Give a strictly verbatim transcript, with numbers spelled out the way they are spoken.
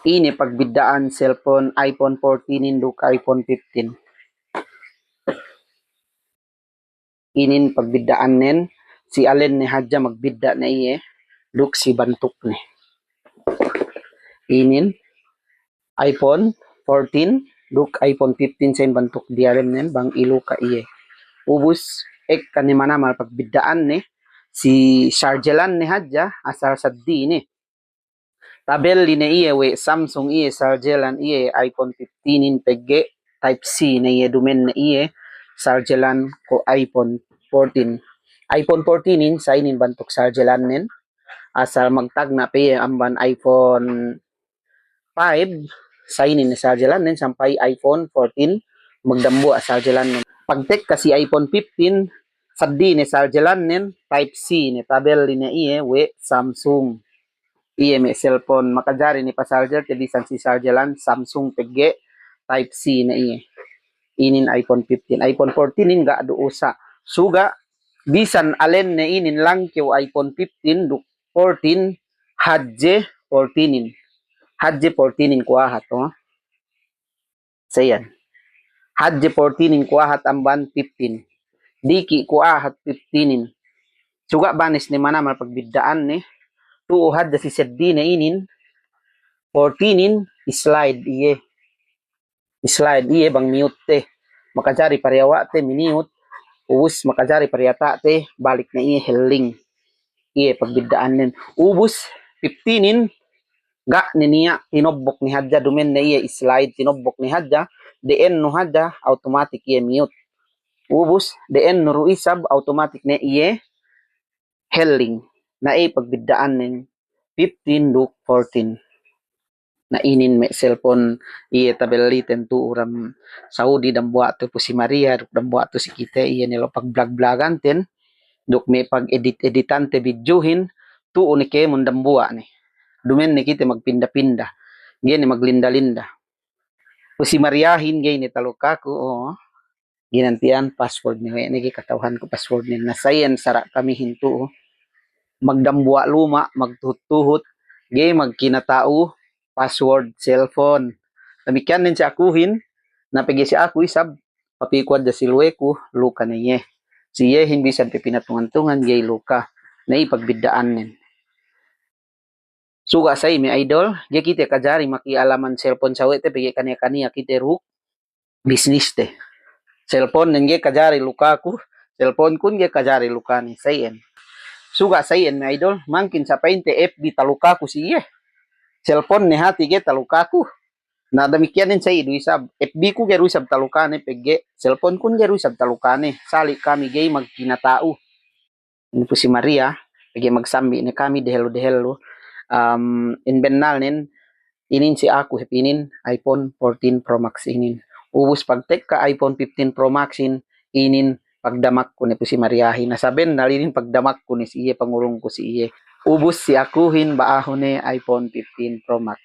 Ine pagbidda'an cellphone iPhone fourteen-in duk iPhone fifteen. Inin pagbidda'annen, si alenne hadja magbidda' ne iye, duk si bantukne. Inin iPhone fourteen duk iPhone fifteen, sa in bantuk diyalemnen bang iluka' iye. Ubus ekka ne manamal pagbidda'anne, si sarjelanne hadja asal seddili ne. Tabelli ne iye we' Samsung iye sarjelan iye iPhone fifteen-in pegge' Type C ne iye, duma'in ne iye sarjelan ko' iPhone fourteen. iPhone fourteen-in sa inin bantuk sarjelannen, asal magtagna' pe iye amban iPhone five, sa inin ne sarjelannen sampay iPhone fourteen magdambuwa' sarjelannen. Pagtekka si iPhone fifteen, seddili ne sarjelannen, Type C ne, tabelli ne iye we' Samsung. Iye me' cellphone makajari ne pasarjelte bisan si sarjelan Samsung pegge' Type C ne iye. Inin iPhone fifteen. iPhone fourteen-in ga' du usa'. Suga' bisan alenne inin langkew iPhone fifteen duk fourteen, hadje fourteen-in. Hadje fourteen-in kuwahat, oh. Sa iyan. Hadje fourteen-in kuwahat amban fifteen. Diki' kuwahat fifteen-in. Suga' banes ne manamal pagbidda'anne. Tu'u hadja si seddili ne inin. Fourteen-in slide iye. Slide iye bang miyut te. Makajari pariyawa'te miniyut. Ubus makajari pariyata'te balik ne iye helling. Iye pagbidda'annen. Ubus fifteen-in ga' ne niya', tinobbok ne hadja, duma'in ne iye slide, tinobbok ne hadja, de'ennu hadja automatic iye miyut. Ubus de'ennu du isab automatic ne iye helling. Na iye pagbidda'annen fifteen duk fourteen. Na inin me' cellphone iye tabelliten tu'u diyalem Saudi, dambuwa' tu pu si Maria duk dambuwa' tu si kite iye ne lo' pagblog-bloganten duk me' pag-edit-editante bidjuhin, tu'u ne kēmon dambuwa' ne. Duma'in ne kite magpinda-pinda, ga'i ne maglinda-linda. Pu si Mariahin ga'i ne talukaku, oh. Ginanti'an password ne we' ne, ga'i kata'uhanku password ne. Na sa iyan sara' kamihin tu'u. Magdambuwa' luma', magtuhut-tuhut, ga'i magkinata'u password cellphone. Damikkiyan ne si akuhin, na pegge' si aku isab, papiku hadja si luweku, luka ne iye. Si iyehin bisan pe pinatungan-tungan, ga'i luka. Na iye pagbidda'annen. Suga' sa iye me' idol, ga'i kite kajari makialaman cellphone sawe'te pegge' kaniya-kaniya kite duk bisniste. Cellphone nen ga'i kajari lukaku, cellphonekun ga'i kajari lukane, sa iyan. Suga' sa iyan me' idol, mangkin sa pa'inte F B talukaku si iye. Cellphone ne hati' ga'i talukaku. Na damikkiyan nen sa iye du isab, F B ku ga'i du isab talukane pegge' cellphonekun ga'i du isab talukane. Sali' kami ga'i magkinata'u. Pu si Maria, pegge' magsambi' ne kami dehellu-dehellu. Am, in bennalnen, inin si aku hep inin, iPhone fourteen Pro Max inin. Ubus pagtekka iPhone fifteen Pro Max in, inin pagdamakku ne pu si Mariahin. Na sa bennal inin pagdamakku ne si iye, pangurungku si iye. Ubus si akuhin ba'ahu ne iPhone fifteen Pro Max.